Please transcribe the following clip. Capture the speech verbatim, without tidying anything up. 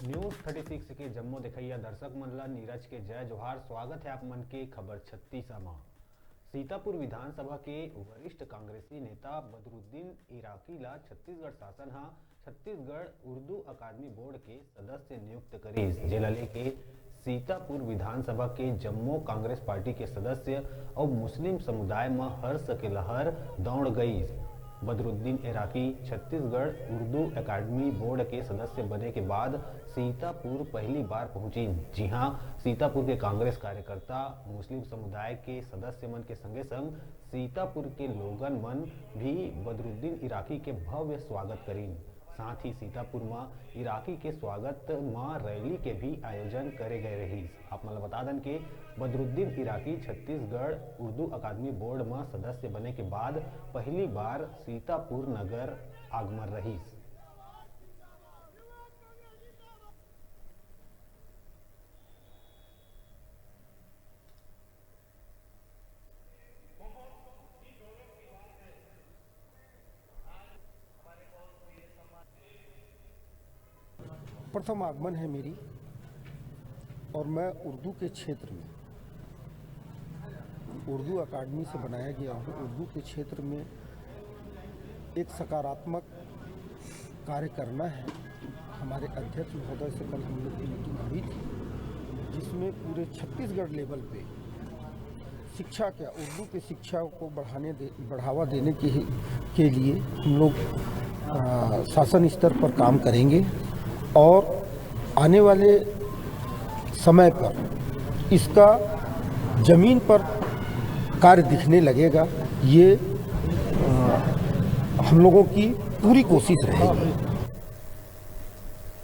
News thirty six के जम्मो देखइया दर्शक मन ला नीरज के जय जोहार। स्वागत है आप मन के खबर छत्तीस म। सीतापुर विधानसभा के वरिष्ठ कांग्रेसी नेता बदरुद्दीन इराकी ला छत्तीसगढ़ शासन ह छत्तीसगढ़ उर्दू अकादमी बोर्ड के सदस्य नियुक्त करिस, जेला लेके सीतापुर विधानसभा के जम्मो कांग्रेस पार्टी के सदस्य अउ मुस्लिम समुदाय म हर्ष के लहर दौड़ गईस। बदरुद्दीन इराकी छत्तीसगढ़ उर्दू अकादमी बोर्ड के सदस्य बने के बाद सीतापुर पहली बार पहुंचिन, जिहां सीतापुर के कांग्रेस कार्यकर्ता, मुस्लिम समुदाय के सदस्य मन के संगे संग सीतापुर के लोगन मन भी बदरुद्दीन इराकी के भव्य स्वागत करिन। साथ ही सीतापुर म इराकी के स्वागत म रैली के भी आयोजन करे गए रहिस। आप मन ल बता दन के बदरुद्दीन इराकी छत्तीसगढ़ उर्दू अकादमी बोर्ड म सदस्य बने के बाद पहली बार सीतापुर नगर आगमन रहिस। प्रथम आगमन है मेरी और मैं उर्दू के क्षेत्र में, उर्दू अकादमी से बनाया गया हूँ, उर्दू के क्षेत्र में एक सकारात्मक कार्य करना है। हमारे अध्यक्ष महोदय से कल हम लोग की मीटिंग हुई थी, जिसमें पूरे छत्तीसगढ़ लेवल पे शिक्षा क्या, उर्दू की शिक्षा को बढ़ाने दे, बढ़ावा देने के, के लिए हम लोग, आ, शासन स्तर पर काम करेंगे और आने वाले समय पर इसका जमीन पर कार्य दिखने लगेगा। ये, आ, हम लोगों की पूरी कोशिश रहेगी।